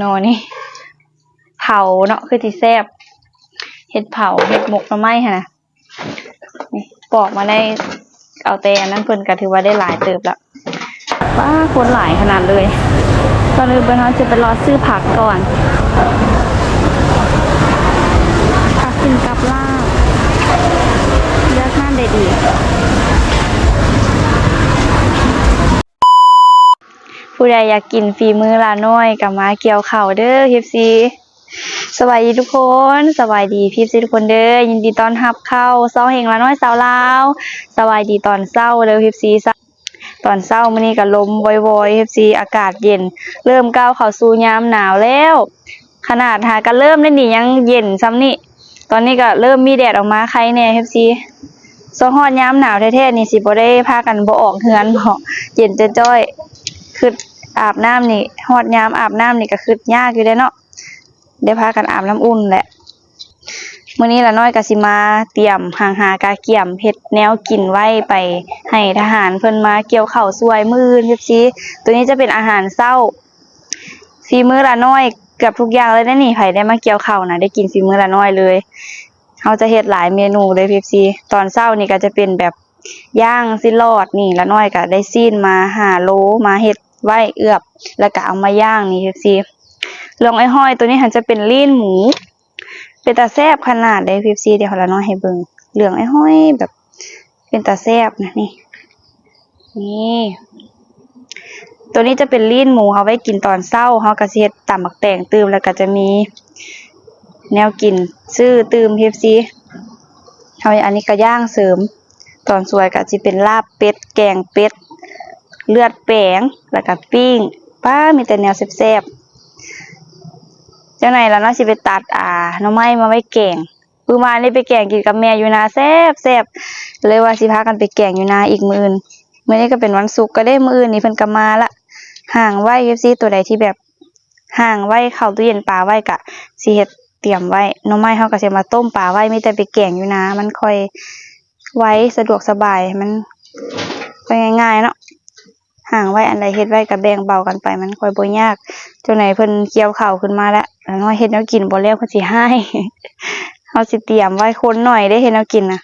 ໜໍ່ນີ້ ເຜົາເນາະ ຄືຊິແຊບ ເຮັດເຜົາ ເຮັດໝົກໜໍ່ໄມ້ຫັ້ນນະ. ນີ້ປອກມາໄດ້ ເອົາແຕ່ອັນນັ້ນເພິ່ນກໍຖືວ່າໄດ້ຫຼາຍເຕີບລະ. ປ້າ ຄົນຫຼາຍຂະໜາດເລີຍ. ກ່ອນອື່ນເບິ່ງ ເຮົາຈະໄປເລາະຊື້ຜັກກ່ອນ ຜັກກິນກັບລາບ ເລືອກຮ້ານໃດດີ? ຜູ້ໃດຢາກກິນຝີມືຫຼານ້ອຍກໍມາກ່ຽວເຂົ້າເດີ ເອັຟຊີ. ສະບາຍດີທຸກຄົນ ສະບາຍດີເອັຟຊີທຸກຄົນເດີ ຍິນດີຕ້ອນຮັບເຂົ້າຊ່ອງເຮັງຫຼານ້ອຍຊາວລາວ. ສະບາຍດີຕອນເຊົ້າເດີ ເອັຟຊີ. ຕອນເຊົ້າມື້ນີ້ກໍລົມວອຍໆ ເອັຟຊີ ອາກາດເຢັນ ເລີ່ມກ້າວເຂົ້າສູ່ຍາມໜາວແລ້ວ. ຂະໜາດຫາກະເລີ່ມໄດ້ນີ້ ຍັງເຢັນຊ່ຳນີ້. ຕອນນີ້ກໍເລີ່ມມີແດດອອກມາ ໄຄແດ່ ເອັຟຊີ. ຊ່ວງຮອດຍາມໜາວແທ້ໆນີ້ ຊິບໍ່ໄດ້ພາກັນບໍ່ອອກເຮືອນເນາະ ເຢັນຈ້ອຍໆ. ຄຶດອາບນ້ຳນີ້ ຮອດຍາມອາບນ້ຳນີ້ກໍຄຶດຍາກຢູ່ເດ້ເນາະ ໄດ້ພາກັນອາບນ້ຳອຸ່ນແຫຼະ. ມື້ນີ້ຫຼານ້ອຍກໍຊິມາຕຽມຫາງຫາກະກຽມເຮັດແນວກິນໄວ້ໄປໃຫ້ທະຫານເພິ່ນມາກ່ຽວເຂົ້າຊ່ວຍມື້ອື່ນ ເອັຟຊີ. ໂຕນີ້ຈະເປັນອາຫານເຊົ້າ ຝີມືຫຼານ້ອຍເກືອບທຸກຢ່າງເລີຍເດ້ນີ້. ໃຜໄດ້ມາກ່ຽວເຂົ້ານະ ໄດ້ກິນຝີມືຫຼານ້ອຍເລີຍ. ເຮົາຈະເຮັດຫຼາຍເມນູເລີຍ ເອັຟຊີ. ຕອນເຊົ້ານີ້ກໍຈະເປັນແບບ ຍ່າງຊີ້ນຫຼອດນີ້ ຫຼານ້ອຍກໍໄດ້ຊີ້ນມາຫ້າໂລ ມາເຮັດໄວ້ເອືອບ ແລ້ວກໍເອົາມາຍ່າງນີ້ ເອັຟຊີ. ເຫຼືອງອ້ອຍໆ ໂຕນີ້ຫັ້ນຈະເປັນລີ້ນໝູ ເປັນຕາແຊບຂະໜາດເດ້ ເອັຟຊີ. ດຽວຫຼານ້ອຍໃຫ້ເບິ່ງ ເຫຼືອງອ້ອຍໆ ແບບເປັນຕາແຊບນະ ນີ້ ນີ້. ໂຕນີ້ຈະເປັນລີ້ນໝູ ເຮົາໄວ້ກິນຕອນເຊົ້າ. ເຮົາກໍຊິເຮັດຕຳໝາກແຕງຕື່ມ ແລ້ວກໍຈະມີແນວກິນຊື້ຕື່ມ ເອັຟຊີ. ເຮົາ ອັນນີ້ກໍຍ່າງເສີມ. ຕອນສວຍກໍຊິເປັນລາບເປັດ ແກງເປັດ ເລືອດແປງ ແລ້ວກໍປີ້ງ. ປ້າ ມີແຕ່ແນວແຊບໆ. ຈັ່ງໃດລະເນາະ ຊິໄປຕັດ ອ່າ ໜໍ່ໄມ້ມາໄວ້ແກງ. ມື້ວານນີ້ໄປແກງກິນກັບແມ່ຢູ່ນາ ແຊບໆ ເລີຍວ່າຊິພາກັນໄປແກງຢູ່ນາອີກມື້ອື່ນ. ມື້ນີ້ກໍເປັນວັນສຸກກໍເດ້ ມື້ອື່ນນີ້ເພິ່ນກໍມາລະ. ຫ້າງໄວ້ ເອັຟຊີ ໂຕໃດທີ່ແບບ ຫ້າງໄວ້ ເຂົ້າຕູ້ເຢັນປາໄວ້ ກະຊິເຮັດຕຽມໄວ້. ໜໍ່ໄມ້ເຮົາກະຊິເອົາມາຕົ້ມປາໄວ້ ມີແຕ່ໄປແກງຢູ່ນາ ມັນຄ່ອຍໄວ ສະດວກສະບາຍ ມັນຄ່ອຍງ່າຍໆເນາະ. ຫ້າງໄວ້ ອັນໃດເຮັດໄວ້ກະແບ່ງເບົາກັນໄປ ມັນຄ່ອຍບໍ່ຍາກ. ຈັ່ງໃດເພິ່ນກ່ຽວເຂົ້າຂຶ້ນມາແລ້ວ ໜໍ່ໄມ້ເຮັດແນວກິນບໍ່ແລ້ວ ເພິ່ນຊິຮ້າຍ. ເຮົາຊິຕຽມໄວ້ ຄົນໜ້ອຍເດ້ເຮັດແນວກິນນະ.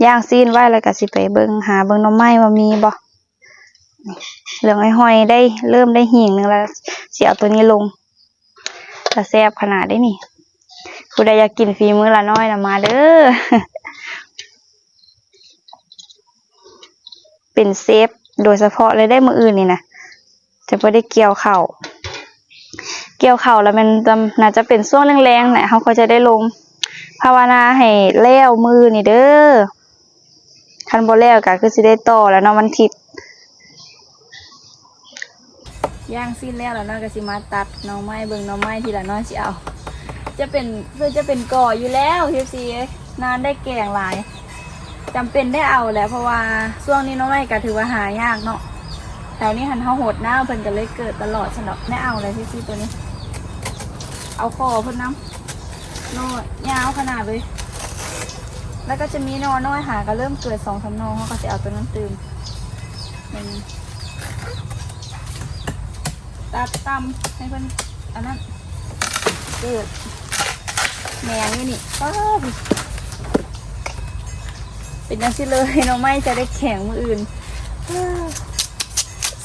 ຍ່າງຊີ້ນໄວ້ ແລ້ວກະຊິໄປເບິ່ງ ຫາເບິ່ງໜໍ່ໄມ້ວ່າມີບໍ່. ເຫຼືອງອ້ອຍໆ ໄດ້ ເລີ່ມໄດ້ຫີງໜຶ່ງແລ້ວ ຊິເອົາໂຕນີ້ລົງ. ຕາແຊບຂະໜາດເດ້ນີ້. ຜູ້ໃດຢາກກິນຝີມືຫຼານ້ອຍນະ ມາເດີ. ເປັນເຊຟໂດຍສະເພາະເລີຍໄດ໋ ມື້ອື່ນນີ້ນະ ຈະບໍ່ໄດ້ກ່ຽວເຂົ້າ. ກ່ຽວເຂົ້າລະແມ່ນ ໜ້າຈະເປັນຊ່ວງແລງໆແຫຼະ ເຮົາກໍຈະໄດ້ລົງ. ພາວະນາໃຫ້ແລ້ວມື້ນີ້ເດີ. ຄັນບໍ່ແລ້ວກໍຄືຊິໄດ້ຕໍ່ແລ້ວເນາະ ວັນທິດ. ຍ່າງຊີ້ນແລ້ວ ລະນ້ອຍກໍຊິມາຕັດໜໍ່ໄມ້ ເບິ່ງໜໍ່ໄມ້ທີ່ລະນ້ອຍຊິເອົາ. ຈະເປັນ ຄືຈະເປັນກໍຢູ່ແລ້ວ ເອັຟຊີ ນານໄດ້ແກງຫຼາຍ ຈຳເປັນໄດ້ເອົາແຫຼະ ເພາະວ່າຊ່ວງນີ້ໜໍ່ໄມ້ກໍຖືວ່າຫາຍາກເນາະ. ແຖວນີ້ຫັ້ນເຮົາຫົດນ້ຳ ເພິ່ນກໍເລີຍເກີດຕະຫຼອດຊັ້ນດອກ. ໄດ້ເອົາແຫຼະ ເອັຟຊີ ໂຕນີ້ ເອົາຄໍເພິ່ນນຳ. ໜໍ່ຍາວຂະໜາດເລີຍ ແລ້ວກໍຈະມີໜໍ່ນ້ອຍຫາກໍເລີ່ມເກີດສອງສາມໜໍ່ ເຮົາກໍຊິເອົາໂຕນັ້ນຕື່ມ. ແມ່ນ ຕັດຕ່ຳໃຫ້ເພິ່ນ ອັນນັ້ນ ເກີດແມງຢູ່ນີ້. ປ້າດ ເປັນຈັ່ງຊີ້ເລີຍ ໜໍ່ໄມ້ຈະໄດ້ແກງມື້ອື່ນ.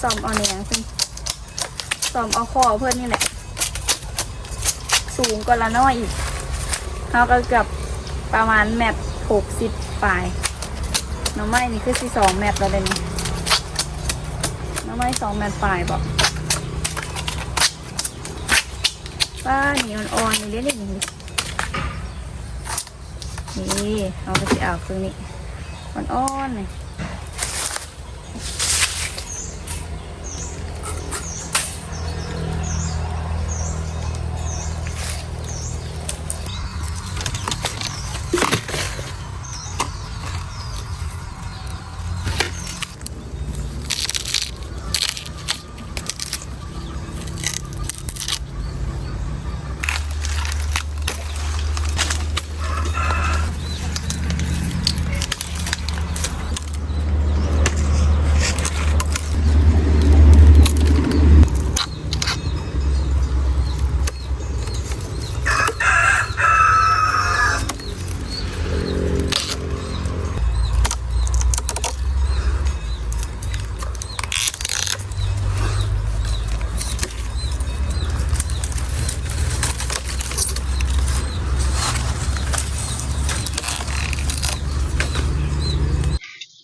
ສ້ອມເອົາແໜງເພິ່ນ ສ້ອມເອົາຄໍເພິ່ນນີ້ແຫຼະ. ສູງກວ່າລະນ້ອຍອີກ ເຮົາກໍເກືອບປະມານແມັດຫົກສິບປາຍ. ໜໍ່ໄມ້ນີ້ຄືຊິສອງແມັດແລ້ວເດ້ນີ້. ໜໍ່ໄມ້ສອງແມັດປາຍບໍ? ປ້າ ນີ້ອ່ອນໆ ນີ້ເດ້ນີ້. ນີ້ ເຮົາກໍຊິເອົາຄືນີ້ ອ່ອນໆ ນີ້.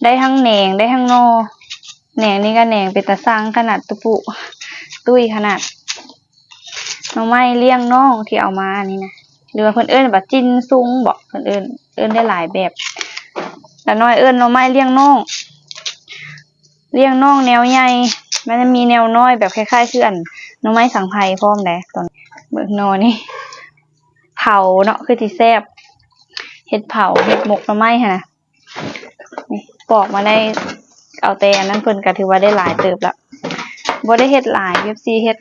ໄດ້ທັງແໜງ ໄດ້ທັງໜໍ່. ແໜງນີ້ກໍແໜງເປັນຕາຊັງຂະໜາດ ຕຸປຸຕຸ້ຍຂະໜາດ. ໜໍ່ໄມ້ລ້ຽງນ້ອງທີ່ເອົາມານີ້ນະ ຫຼືວ່າເພິ່ນເອີ້ນວ່າຈິນຊຸງບໍ ເພິ່ນເອີ້ນ ເອີ້ນໄດ້ຫຼາຍແບບ. ລານ້ອຍເອີ້ນໜໍ່ໄມ້ລ້ຽງນ້ອງ ລ້ຽງນ້ອງແນວໃຫຍ່. ມັນຈະມີແນວນ້ອຍແບບຄ້າຍໆຄືອັນໜໍ່ໄມ້ສັງໄພພ້ອມໃດ໋. ຕອນເບິ່ງໜໍ່ນີ້ ເຜົາເນາະ ຄືຊິແຊບ ເຮັດເຜົາ ເຮັດໝົກໜໍ່ໄມ້ຫັ້ນນະ. ນີ້ປອກມາໄດ້ ເອົາແຕ່ອັນນັ້ນເພິ່ນກໍຖືວ່າໄດ້ຫຼາຍເຕີບລະ. ບໍ່ໄດ້ເຮັດຫຼາຍ ເອັຟຊີ ເຮັດ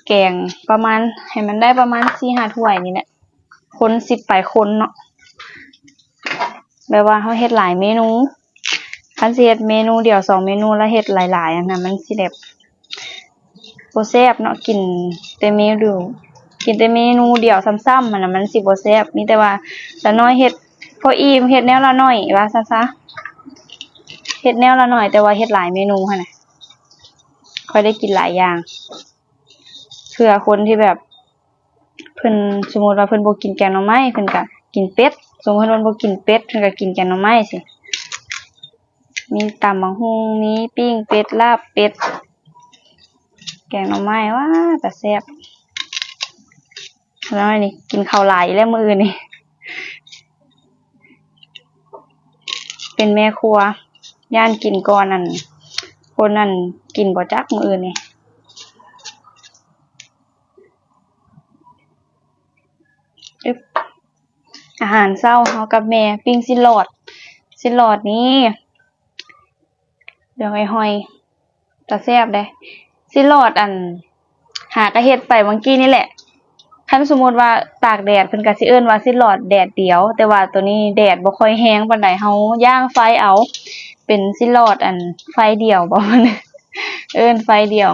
ແກງປະມານ ໃຫ້ມັນໄດ້ປະມານສີ່ຫ້າຖ້ວຍນີ້ແຫຼະ ຄົນສິບປາຍຄົນເນາະ. ແບບວ່າເຮົາເຮັດຫຼາຍເມນູ ຄັນຊິເຮັດເມນູດຽວສອງເມນູ ແລ້ວເຮັດຫຼາຍໆ ອັນນັ້ນມັນຊິແບບບໍ່ແຊບເນາະ. ກິນແຕ່ເມນູ ກິນແຕ່ເມນູດຽວຊ້ຳໆ ຫັ້ນນະ ມັນຊິບໍ່ແຊບ. ມີແຕ່ວ່າລານ້ອຍເຮັດພໍອີ່ມ ເຮັດແນວລະໜ້ອຍ ວ່າຊັ້ນຊະ ເຮັດແນວລະໜ້ອຍ ແຕ່ວ່າເຮັດຫຼາຍເມນູຫັ້ນນະ ຄ່ອຍໄດ້ກິນຫຼາຍຢ່າງ. ເພື່ອຄົນທີ່ແບບ ເພິ່ນ ສົມມຸດວ່າເພິ່ນບໍ່ກິນແກງໜໍ່ໄມ້ ເພິ່ນກະກິນເປັດ. ສົມມຸດເພິ່ນບໍ່ກິນເປັດ ເພິ່ນກະກິນແກງໜໍ່ໄມ້ຊີ້. ມີຕຳບັກຫຸ່ງ ມີປີ້ງເປັດ ລາບເປັດ ແກງໜໍ່ໄມ້ ວ້າ ຕາແຊບ. ແລ້ວນີ້ກິນເຂົ້າຫຼາຍອີກແລ້ວມື້ອື່ນນີ້ ເປັນແມ່ຄົວ ຢ້ານກິນກ່ອນ ອັນ ຄົນ ອັນ ກິນບໍ່ຈັກມື້ອື່ນນີ້. ອາຫານເຊົ້າເຮົາກັບແມ່ ປີ້ງຊີ້ນຫຼອດ. ຊີ້ນຫຼອດນີ້ ເຫຼືອງອ້ອຍໆ ຕາແຊບເດ້. ຊີ້ນຫຼອດ ອັນ ຫາກະເຮັດໄປຫວ່າງກີ້ນີ້ແຫຼະ. ຄັນສົມມຸດວ່າຕາກແດດ ເພິ່ນກະຊິເອີ້ນວ່າຊີ້ນຫຼອດແດດດຽວ ແຕ່ວ່າໂຕນີ້ແດດບໍ່ຄ່ອຍແຮງປານໃດ ເຮົາຍ່າງໄຟເອົາ. ເປັນຊີ້ນຫຼອດ ອັນ ໄຟດຽວບໍ ເອີ້ນໄຟດຽວ.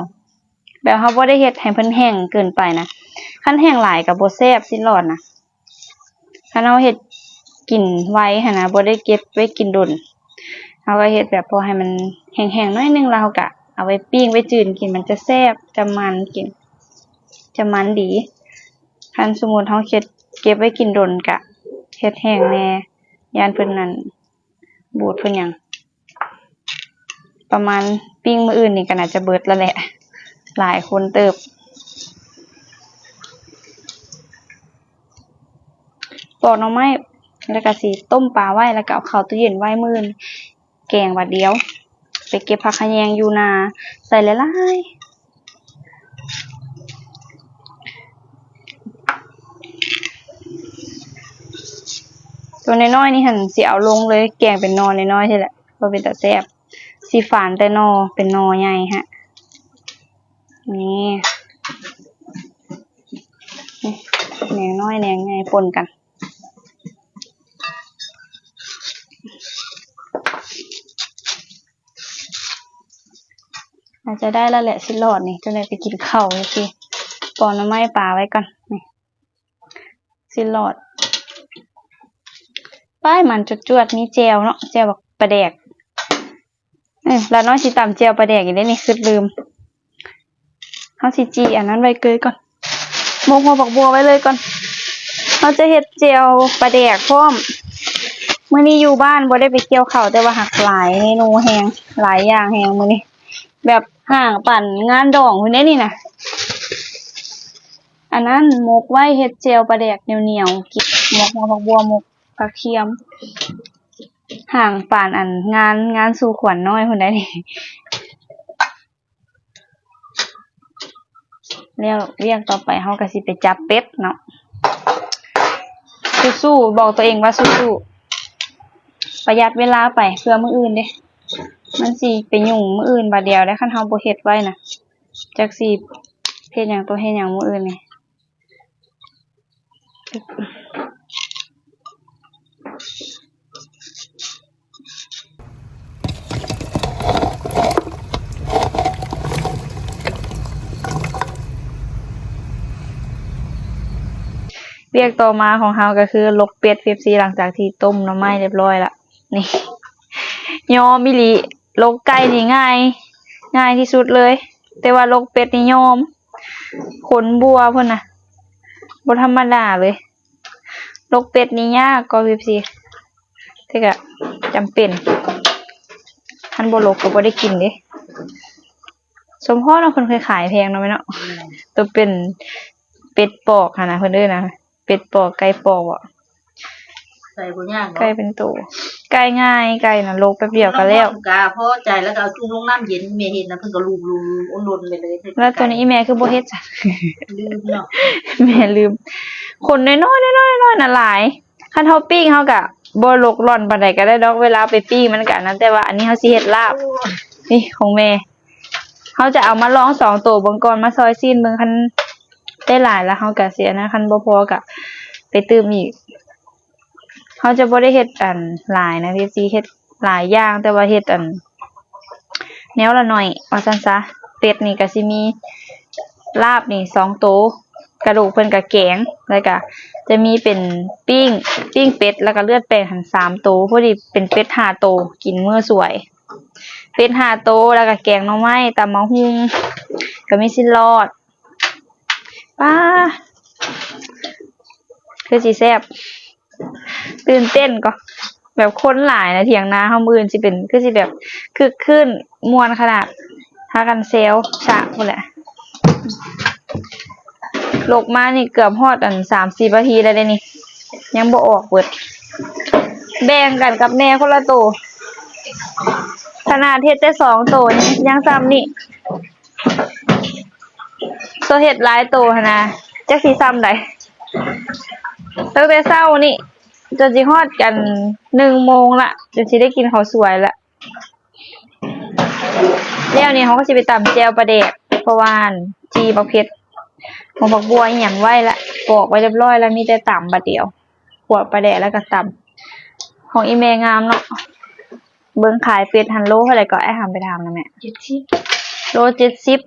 ແບບເຮົາບໍ່ໄດ້ເຮັດໃຫ້ເພິ່ນແຫ້ງເກີນໄປນະ ຄັນແຫ້ງຫຼາຍກໍບໍ່ແຊບຊີ້ນຫຼອດນະ. ຄັນເຮົາເຮັດກິນໄວຫັ້ນນະ ບໍ່ໄດ້ເກັບໄວ້ກິນດົນ ເຮົາກໍເຮັດແບບພໍໃຫ້ມັນແຫ້ງໆ ໜ້ອຍໜຶ່ງ ແລ້ວເຮົາກໍເອົາໄວ້ປີ້ງໄວ້ຈືນກິນ ມັນຈະແຊບ ຈະມັນ ກິນຈະມັນດີ. ຄັນສົມມຸດເຮົາເຮັດເກັບໄວ້ກິນດົນ ກະເຮັດແຫ້ງແດ່ ຢ້ານເພິ່ນນັ້ນ ບູດເພິ່ນຫຍັງ. ປະມານປີ້ງມື້ອື່ນນີ້ກໍໜ້າຈະເບິດແລ້ວແຫຼະ ຫຼາຍຄົນເຕີບ. ປອກໜໍ່ໄມ້ ແລ້ວກໍຊິຕົ້ມປາໄວ້ ແລ້ວກໍເອົາເຂົ້າຕູ້ເຢັນໄວ້ ມື້ອື່ນແກງບາດດຽວ. ໄປເກັບຜັກຂະແຍງຢູ່ນາ ໃສ່ຫຼາຍໆ. ໂຕນ້ອຍໆ ນີ້ຫັ້ນຊິເອົາລົງເລີຍ ແກງເປັນໜໍ່ນ້ອຍໆ ຊີ້ແຫຼະ ບໍ່ເປັນຕາແຊບ. ຊິຝານແຕ່ໜໍ່ເປັນໜໍ່ໃຫຍ່ຫັ້ນ. ນີ້ ນີ້ ແໜງນ້ອຍແໜງໃຫຍ່ປົນກັນ. ອາດຈະໄດ້ແລ້ວແຫຼະ ຊີ້ນຫຼອດນີ້ ຈັ່ງໃດໄປກິນເຂົ້າຈັ່ງຊີ້. ປອກໜໍ່ໄມ້ປາໄວ້ກ່ອນ. ນີ້ ຊີ້ນຫຼອດ ປ້າຍມັນຈວດໆ ມີແຈ່ວເນາະ ແຈ່ວບັກປາແດກ. ເອີ ຫຼານ້ອຍຊິຕຳແຈ່ວປາແດກອີກເດ້ນີ້ ຄິດລືມ. ເຮົາຊິຈີ່ອັນນັ້ນໄວ້ເກີຍກ່ອນ ໝົກຫົວບັກບົວໄວ້ເລີຍກ່ອນ. ເຮົາຈະເຮັດແຈ່ວປາແດກພ້ອມ. ມື້ນີ້ຢູ່ບ້ານບໍ່ໄດ້ໄປກ່ຽວເຂົ້າ ແຕ່ວ່າຫາກຫຼາຍເມນູແຮງ ຫຼາຍຢ່າງແຮງມື້ນີ້ ແບບຫ້າງປານງານດອງພຸ້ນເດ້ນີ້ນະ. ອັນນັ້ນໝົກໄວ້ເຮັດແຈ່ວປາແດກໜຽວໆ ກິນ ໝົກຫົວຜັກບົວ ໝົກກະທຽມ ຫ້າງປານອັນງານ ງານສູ່ຂວັນນ້ອຍພຸ້ນໃດ໋ນີ້. ແລ້ວວຽກຕໍ່ໄປເຮົາກໍຊິໄປຈັບເປັດເນາະ. ສູ້ໆ ບອກຕົວເອງວ່າສູ້ໆ ປະຢັດເວລາໄປເພື່ອມື້ອື່ນເດ້. ມັນຊິໄປຫຍຸ້ງມື້ອື່ນບາດດຽວໄດ໋ ຄັນເຮົາບໍ່ເຮັດໄວ້ນະ. ຈັກຊິເຮັດຫຍັງຕໍ່ເຮັດຫຍັງມື້ອື່ນນີ້. ວຽກຕໍ່ມາຂອງເຮົາກໍຄືຫຼົກເປັດ ເອັຟຊີ ຫຼັງຈາກທີ່ຕົ້ມໜໍ່ໄມ້ຮຽບຮ້ອຍລະ. ນີ້ ຍອມອີ່ຫຼີ ຫຼົກໄກ່ນີ້ງ່າຍ ງ່າຍທີ່ສຸດເລີຍ ແຕ່ວ່າຫຼົກເປັດນີ້ຍອມ ຂົນບົວພຸ້ນນະ ບໍ່ທຳມະດາເລີຍ. ຫຼົກເປັດນີ້ຍາກກໍ ເອັຟຊີ ແຕ່ກະຈຳເປັນ. ຄັນບໍ່ຫຼົກກໍບໍ່ໄດ້ກິນເດ້. ສົມພໍເນາະ ເພິ່ນເຄີຍຂາຍແພງເນາະແມ່ເນາະ. ໂຕເປັນເປັດປອກຫັ້ນນະ ເພິ່ນເອີ້ນນະ ເປັດປອກ ໄກ່ປອກບໍ? ໃສ່ບໍ່ຍາກເນາະ ໄກ່ເປັນໂຕ ໄກ່ງ່າຍ ໄກ່ນະ ຫຼົກແປັບດຽວກໍແລ້ວ. ກະພໍໃຈແລ້ວກໍເອົາຈຸ່ມລົງນ້ຳເຢັນ ແມ່ເຮັດນະ ເພິ່ນກໍລູບໆ ໂອ້ ຫຼົ່ນໄປເລີຍ. ແລ້ວໂຕນີ້ອີ່ແມ່ຄືບໍ່ເຮັດຊະ? ລືມເນາະ ແມ່ລືມ. ຂົນນ້ອຍໆ ນ້ອຍໆ ນ້ອຍໆນະຫຼາຍ. ຄັນເຮົາປີ້ງເຮົາກະບໍ່ຫຼົກລ່ອນປານໃດກໍໄດ້ດອກ ເວລາໄປປີ້ງມັນກະອັນນັ້ນ ແຕ່ວ່າອັນນີ້ເຮົາຊິເຮັດລາບ. ນີ້ຂອງແມ່ ເຮົາຈະເອົາມາລອງສອງໂຕເບິ່ງກ່ອນ ມາຊອຍຊີ້ນເບິ່ງ ຄັນໄດ້ຫຼາຍແລ້ວເຮົາກະຊິອັນນັ້ນ ຄັນບໍ່ພໍກະໄປຕື່ມອີກ. ເຮົາຈະບໍ່ໄດ້ເຮັດອັນຫຼາຍນະ ເອັຟຊີ ເຮັດຫຼາຍຢ່າງ ແຕ່ວ່າເຮັດອັນ ແນວລະໜ້ອຍວ່າຊັ້ນຊະ. ເປັດນີ້ກະຊິມີລາບນີ້ສອງໂຕ ກະດູກເພິ່ນກະແກງ ແລ້ວກະຈະມີເປັນປີ້ງ ປີ້ງເປັດ ແລ້ວກະເລືອດແປງຫັ້ນສາມໂຕ ພໍດີເປັນເປັດຫ້າໂຕ ກິນມື້ສວຍ. ເປັດຫ້າໂຕ ແລ້ວກະແກງໜໍ່ໄມ້ ຕຳໝາກຫຸ່ງ ກະມີຊີ້ນຫຼອດ. ປ້າ ຄືຊິແຊບ. ຕື່ນເຕັ້ນກໍ ແບບຄົນຫຼາຍນະ ຖຽງນາເຮົາມື້ອື່ນຊິເປັນ ຄືຊິແບບຄຶກຄື້ນມ່ວນຂະໜາດ ພາກັນແຊວສາກພຸ້ນແຫຼະ. ຫຼົກມານີ້ເກືອບຮອດອັນສາມສິບນາທີແລ້ວເດ້ນີ້ ຍັງບໍ່ອອກເບິດ. ແບ່ງກັນກັບແມ່ຄົນລະໂຕ ຂະໜາດເຮັດແຕ່ສອງໂຕຍັງ ຍັງສ່ຳນີ້. ໂຕເຮັດຫຼາຍໂຕຫັ້ນນະ ຈັກຊິສ່ຳໃດ. ຕັ້ງແຕ່ເຊົ້ານີ້ຈົນຊິຮອດກັນໜຶ່ງໂມງລະ ຈົນຊິໄດ້ກິນເຂົ້າສວຍລະ. ແລ້ວນີ້ເຮົາກໍຊິໄປຕຳແຈ່ວປາແດກ ເພາະວ່າຈີ່ບັກເຜັດ ຫົວຜັກບົ່ວອີ່ຫຍັງໄວ້ລະ ປອກໄວ້ຮຽບຮ້ອຍລະ ມີແຕ່ຕຳບາດດຽວ. ຂົ້ວປາແດກແລ້ວກໍຕຳ. ຂອງອີ່ແມ່ງາມເນາະ. ເບິ່ງຂາຍເປັດຫັ້ນໂລເທົ່າໃດກໍ ອ້າຍຫຳໄປຖາມນຳແມ່. ເຈັດສິບ ໂລເຈັດສິບ.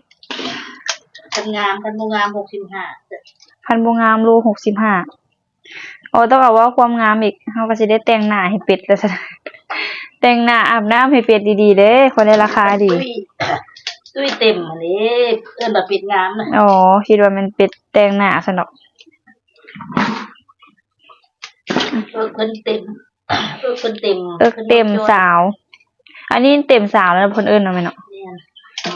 ຄັນງາມ ຄັນບໍ່ງາມຫົກສິບຫ້າ. ຄັນບໍ່ງາມໂລຫົກສິບຫ້າ. ໂອ້ ຕ້ອງເອົາເວົ້າຄວາມງາມອີກ ເຮົາກໍຊິໄດ້ແຕ່ງໜ້າໃຫ້ເປັດແລ້ວຊັ້ນ. ແຕ່ງໜ້າອາບນ້ຳໃຫ້ເປັດດີໆເດ້ ຄ່ອຍໄດ້ລາຄາດີ. ຕຸ້ຍ ຕຸ້ຍເຕັມຫັ້ນເດ້ ເອີ້ນວ່າເປັດງາມນະ. ອໍ ຄິດວ່າແມ່ນເປັດແຕ່ງໜ້າຊັ້ນດອກ. ເອິກເພິ່ນເຕັມ ເອິກເພິ່ນເຕັມ ເອິກເຕັມສາວ. ອັນນີ້ເຕັມສາວແລ້ວເພິ່ນເອີ້ນເນາະແມ່ເນາະ. ແມ່ນ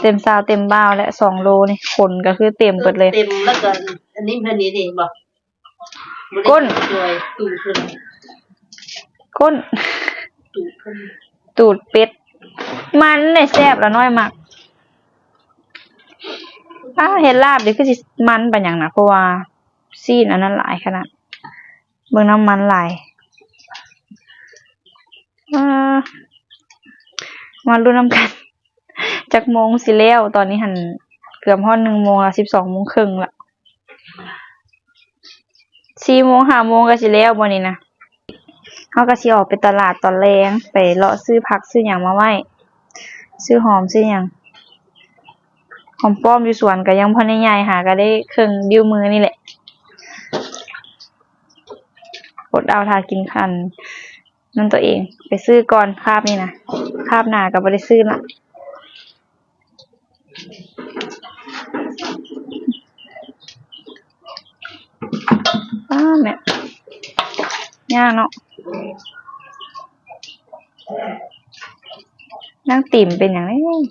ເຕັມສາວເຕັມບ່າວແຫຼະ ສອງໂລນີ້ ຂົນກໍຄືເຕັມເບິດເລີຍ. ເອີ ເຕັມແລ້ວກໍອັນນີ້ເພິ່ນນີ້ເດ້ບໍ່ ກົ້ນ ກົ້ນ ຕູດເປັດ ມັນແຫຼະແຊບ ລາວນ້ອຍມັກ. ອ້າ ເຮັດລາບນີ້ຄືຊິມັນປານຫຍັງນະ ເພາະວ່າຊີ້ນອັນນັ້ນຫຼາຍຂະໜາດ. ເບິ່ງນ້ຳມັນຫຼາຍ. ອ່າ ມາລຸ້ນນຳກັນ ຈັກໂມງຊິແລ້ວ. ຕອນນີ້ຫັ້ນເກືອບຮອດໜຶ່ງໂມງລະ ສິບສອງໂມງເຄິ່ງລະ. ສີ່ໂມງ ຫ້າໂມງກໍຊິແລ້ວບໍ່ນີ້ນະ. ເຮົາກໍຊິອອກໄປຕະຫຼາດຕອນແລງ ໄປເລາະຊື້ຜັກຊື້ຫຍັງມາໄວ້ ຊື້ຫອມຊື້ຫຍັງ. ຫອມປ້ອມຢູ່ສວນກໍຍັງບໍ່ໄດ້ໃຫຍ່ ຫາກໍໄດ້ເຄິ່ງນິ້ວມືນີ້ແຫຼະ. ອົດເອົາຖ້າກິນຄັນ ນຳຕົວເອງ ໄປຊື້ກ່ອນ ຄາບນີ້ນະ ຄາບໜ້າກໍບໍ່ໄດ້ຊື້ລະ. ອ້າ ແມ່ ຍາກເນາະ. ນາງຕິ່ມເປັນຫຍັງເດ?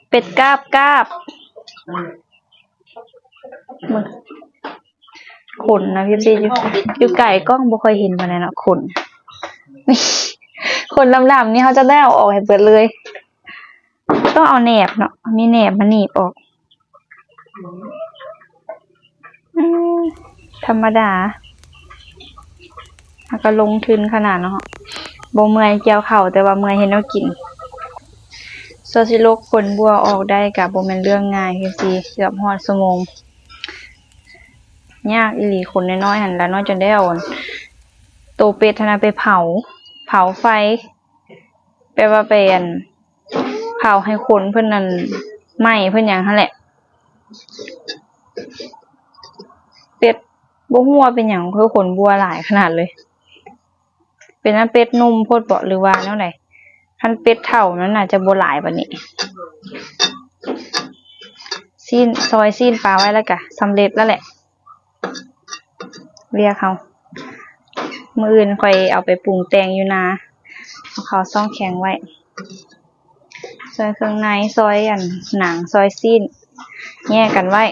ເປັດກາບກາບ. ເບິ່ງ ຂົນນະ ເອັຟຊີ ຢູ່ ຢູ່ໄກກ້ອງບໍ່ຄ່ອຍເຫັນປານໃດເນາະ ຂົນ ຂົນດຳໆນີ້ ເຮົາຈະໄດ້ເອົາອອກໃຫ້ເບິດເລີຍ. ຕ້ອງເອົາແໜບເນາະ ມີແໜບມາໜີບອອກ. ອືມ ທຳມະດາ ເຮົາກໍລົງທຶນຂະໜາດເນາະ ບໍ່ເມື່ອຍກ່ຽວເຂົ້າ ແຕ່ວ່າເມື່ອຍເຮັດແນວກິນ. ກວ່າຊິຫຼົກຂົນບົວອອກໄດ້ກໍບໍ່ແມ່ນເລື່ອງງ່າຍ ຄືຊິເກືອບຮອດຊົ່ວໂມງ. ຍາກອີ່ຫຼີ ຂົນນ້ອຍໆຫັ້ນ ລາວນ້ອຍຈົນໄດ້ເອົາໂຕເປັດຫັ້ນນະໄປເຜົາ ເຜົາໄຟ ແປວ່າໄປ ອັນ ເຜົາໃຫ້ຂົນເພິ່ນນັ້ນໄໝ້ເພິ່ນຫຍັງຫັ້ນແຫຼະ. ເປັດ ບໍ່ຮູ້ວ່າເປັນຫຍັງ ຄືຂົນບົວຫຼາຍຂະໜາດເລີຍ. ເປັນອັນເປັດໜຸ່ມໂພດເບາະ ຫຼືວ່າແນວໃດ? ຄັນເປັດເຖົ້ານັ້ນໜ້າຈະບໍ່ຫຼາຍປານນີ້. ຊີ້ນ ຊອຍຊີ້ນປາໄວ້ແລ້ວກະສຳເລັດແລ້ວແຫຼະ ວຽກເຮົາ. ມື້ອື່ນຂ້ອຍເອົາໄປປຸງແຕ່ງຢູ່ນາ ເອົາເຂົ້າຊ່ອງແຂງໄວ້ ຊອຍເຄື່ອງໃນ ຊອຍອັນໜັງ ຊອຍຊີ້ນ ແຍກກັນໄວ້.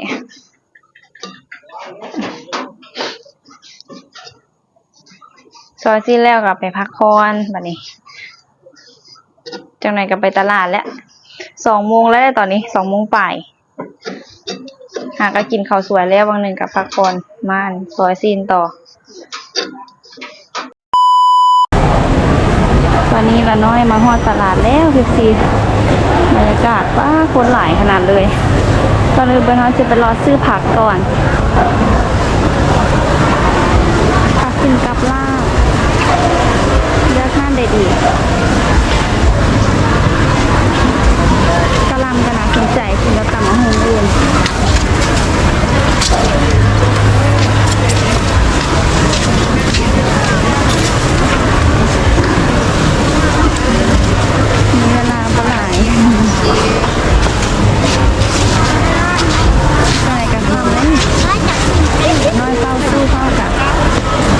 ຊອຍຊີ້ນແລ້ວກໍໄປພັກຜ່ອນ ບັດນີ້ ຈັກໜ່ອຍກໍໄປຕະຫຼາດແລ້ວ ສອງໂມງແລ້ວ ຕອນນີ້ສອງໂມງປາຍ ຫາກໍກິນເຂົ້າສວຍແລ້ວ ຫວ່າງໜຶ່ງກໍພັກຜ່ອນ ມາອັນຊອຍຊີ້ນຕໍ່. ຕອນນີ້ລານ້ອຍມາຮອດຕະຫຼາດແລ້ວ ເອັຟຊີ ບັນຍາກາດ ປາ ຄົນຫຼາຍຂະໜາດເລີຍ. ກ່ອນອື່ນເບິ່ງ ເຮົາຈະໄປເລາະຊື້ຜັກກ່ອນ ຜັກກິນກັບລາບ ເລືອກຮ້ານໃດດີ? ກະຫຼ່ຳກໍໜ້າສົນໃຈ ກິນກັບຕຳບັກຫຸ່ງອື່ນ. ມີເວລາບໍ່ຫຼາຍ ໃສ່ກະເຂົ້າເລີຍ ນ້ອຍເຝົ້າສູ້ເຝົ້າກະ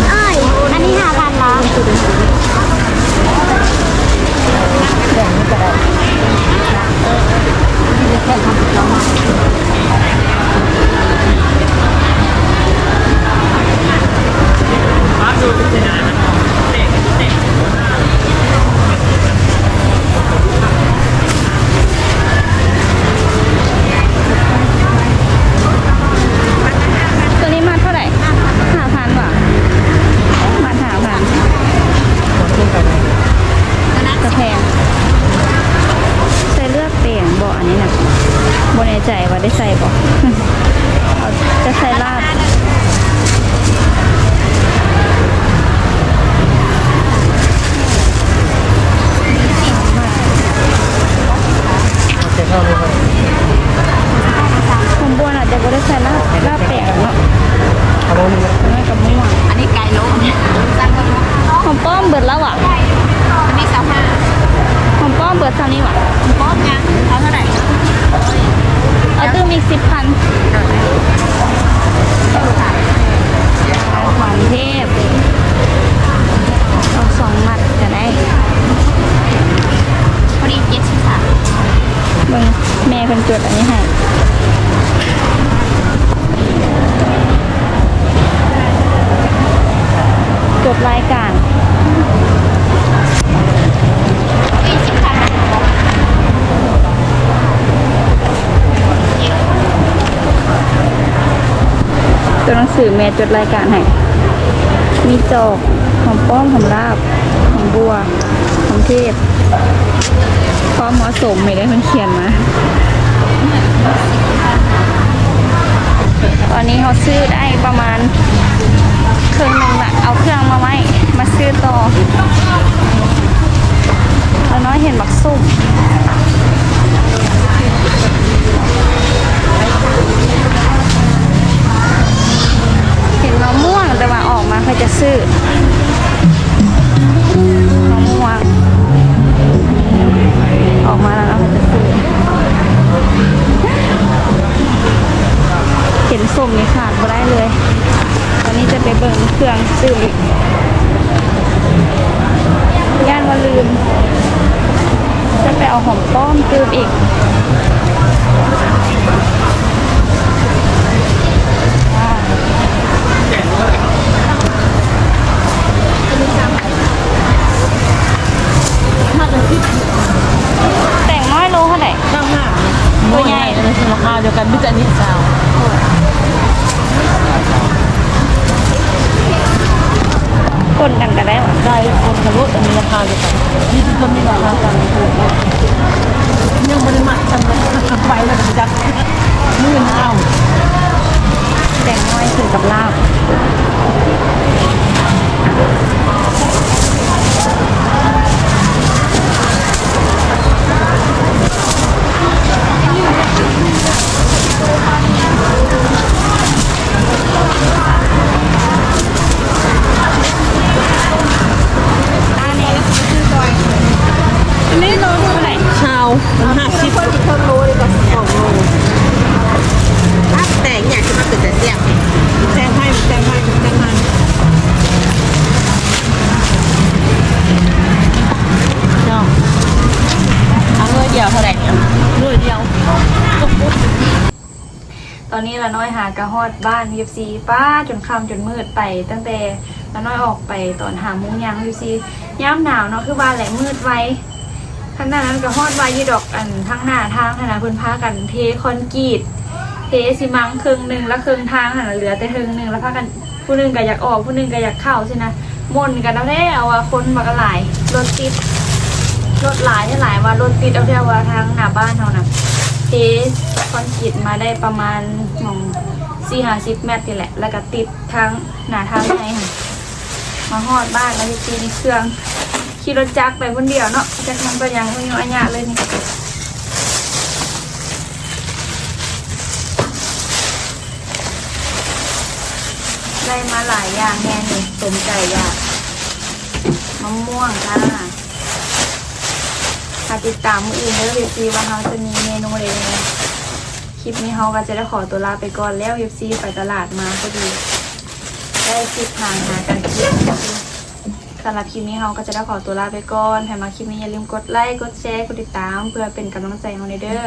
ເອີຍ ອັນນີ້ຫ້າພັນເນາະ. ໂຕນີ້ມັດເທົ່າໃດ? ຫ້າພັນຫວາ? ມັດຫ້າພັນ ກະແພງ. ໃສ່ເລືອກແປງບໍ່ ອັນນີ້ນະ? ບໍ່ແນ່ໃຈວ່າໄດ້ໃສ່ບໍ່. ເອົາ ຈະໃສ່ລາບ. ຫອມບົວອາດຈະບໍ່ໄດ້ໃສ່ລາບ ລາບແປງເນາະ. ເອົາໜ້ອຍກັບມ່ວງ ອັນນີ້ໄກ່ໂລ ຫອມປ້ອມເບິດແລ້ວຫວາ? ອັນນີ້ຊາວຫ້າ ຫອມປ້ອມເບິດສ່ຳນີ້ຫວາ? ຫອມປ້ອມຍັງ ເອົາເທົ່າໃດ? ເອົາຕື່ມອີກສິບພັນ. ຫອມເທບ ເອົາສອງມັດກໍໄດ້ ພໍດີເຈັດສິບສາມ. ເບິ່ງ ແມ່ເພິ່ນຈົດອັນນີ້ໃຫ້ ຈົດລາຍການ. ຕົວໜັງສືແມ່ຈົດລາຍການໃຫ້ ມີຈອກ ຫອມປ້ອມ ຫອມລາບ ຫອມບົວ ຫອມເທບ ຄວາມເໝາະສົມ ແມ່ນໄດ້ເພິ່ນຂຽນມາ. ຕອນນີ້ເຮົາຊື້ໄດ້ປະມານເຄິ່ງໜຶ່ງລະ ເອົາເຄື່ອງມາໄວ້ ມາຊື້ຕໍ່. ລານ້ອຍເຫັນບັກສົ້ມ ເຫັນມະມ່ວງ ແຕ່ວ່າອອກມາເພື່ອຈະຊື້ ມະມ່ວງ ອອກມາແລ້ວເນາະ ເຮົາຈະຊື້ ເຫັນສົ້ມນີ້ຂາດບໍ່ໄດ້ເລີຍ. ຕອນນີ້ຈະໄປເບິ່ງເຄື່ອງຕື່ມອີກ ຢ້ານວ່າລືມ ຈະໄປເອົາຫອມປ້ອມຕື່ມອີກ. ແຕງນ້ອຍໂລເທົ່າໃດ? ຊາວຫ້າ. ໂຕໃຫຍ່ ໂອ້ຍ ລາຄາດຽວກັນ ມີແຕ່ອັນນີ້ຊາວ. ປົນກັນກໍໄດ້ຫວາ? ໄດ້ ປົນກັນໂລດ ອັນນີ້ລາຄາດຽວກັນ ນີ້ຄືກັນ ມີລາຄາກັນ ຍັງບໍ່ໄດ້ມັດກັນເລີຍ ໄປແລ້ວກໍໄປຈັບ. ມື້ໜ້າເອົາແຕງນ້ອຍຂຶ້ນກັບລາບ. ອັນນີ້ໂລເທົ່າໃດ? ຊາວ. ຕອນນີ້ລານ້ອຍຫາກະຮອດບ້ານ ເອັຟຊີ ປ້າ ຈົນຄ່ຳຈົນມືດໄປ ຕັ້ງແຕ່ລານ້ອຍອອກໄປຕອນຫ້າໂມງຍ່າງ ເອັຟຊີ ຍາມໜາວເນາະ ຄືວ່າແຫຼະ ມືດໄວ. ຂະໜາດນັ້ນກະຮອດໄວຢູ່ດອກ ອັນທາງໜ້າທາງຫັ້ນນະ ເພິ່ນພາກັນເທຄອນກຣີດ ເທຊີມັງເຄິ່ງໜຶ່ງ ລະເຄິ່ງທາງຫັ້ນນະ ເຫຼືອແຕ່ເຄິ່ງໜຶ່ງ ລະພາກັນ ຜູ້ໜຶ່ງກະຢາກອອກ ຜູ້ໜຶ່ງກະຢາກເຂົ້າຊີ້ນະ ໝົນກັນເອົາແທ້ ເອົາວ່າຄົນບັກຫຼາຍ ລົດຕິດ ລົດຫຼາຍແທ້ຫຼາຍວ່າ ລົດຕິດເອົາແທ້ວ່າ ທາງໜ້າບ້ານເຮົານະ ເທຄອນກຣີດມາໄດ້ປະມານໝ່ອງສີ່ຫ້າສິບແມັດນີ້ແຫຼະ ລະກະຕິດທາງໜ້າທາງໃຫຍ່ຫັ້ນ. ມາຮອດບ້ານແລ້ວ ເຮັດທີ່ນີ້ເຄື່ອງ ຂີ່ລົດຈັກໄປຄົນດຽວເນາະ ຈັກມັນໄປຫຍັງ ອາຍຸອາຍະເລີຍນີ້. ໄດ້ມາຫຼາຍຢ່າງແຮງນີ້ ສົມໃຈຢາກ ມະມ່ວງຈ້າ. ຖ້າຕິດຕາມມື້ອື່ນເດີ ເອັຟຊີ ວ່າເຮົາຈະມີເມນູໃດແດ່. ຄລິບນີ້ເຮົາກໍຈະໄດ້ຂໍຕົວລາໄປກ່ອນແລ້ວ ເອັຟຊີ ໄປຕະຫຼາດມາພໍດີ ໄດ້ຄິດຫາ ຫາກັນກິນ. ສຳລັບຄລິບນີ້ເຮົາກໍຈະໄດ້ຂໍຕົວລາໄປກ່ອນ. ໃຜມັກຄລິບນີ້ຢ່າລືມກົດໄລ ກົດແຊ ກົດຕິດຕາມ ເພື່ອເປັນກຳລັງໃຈໃຫ້ເຮົາແດ່ເດີ.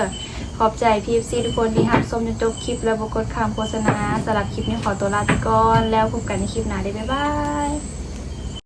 ຂອບໃຈ ເອັຟຊີ ທຸກຄົນທີ່ຮັບຊົມຈົນຈົບຄລິບ ແລະ ບໍ່ກົດຂ້າມໂຄສະນາ. ສຳລັບຄລິບນີ້ຂໍຕົວລາໄປກ່ອນ ແລ້ວພົບກັນໃນຄລິບໜ້າເດີ ບາຍບາຍ.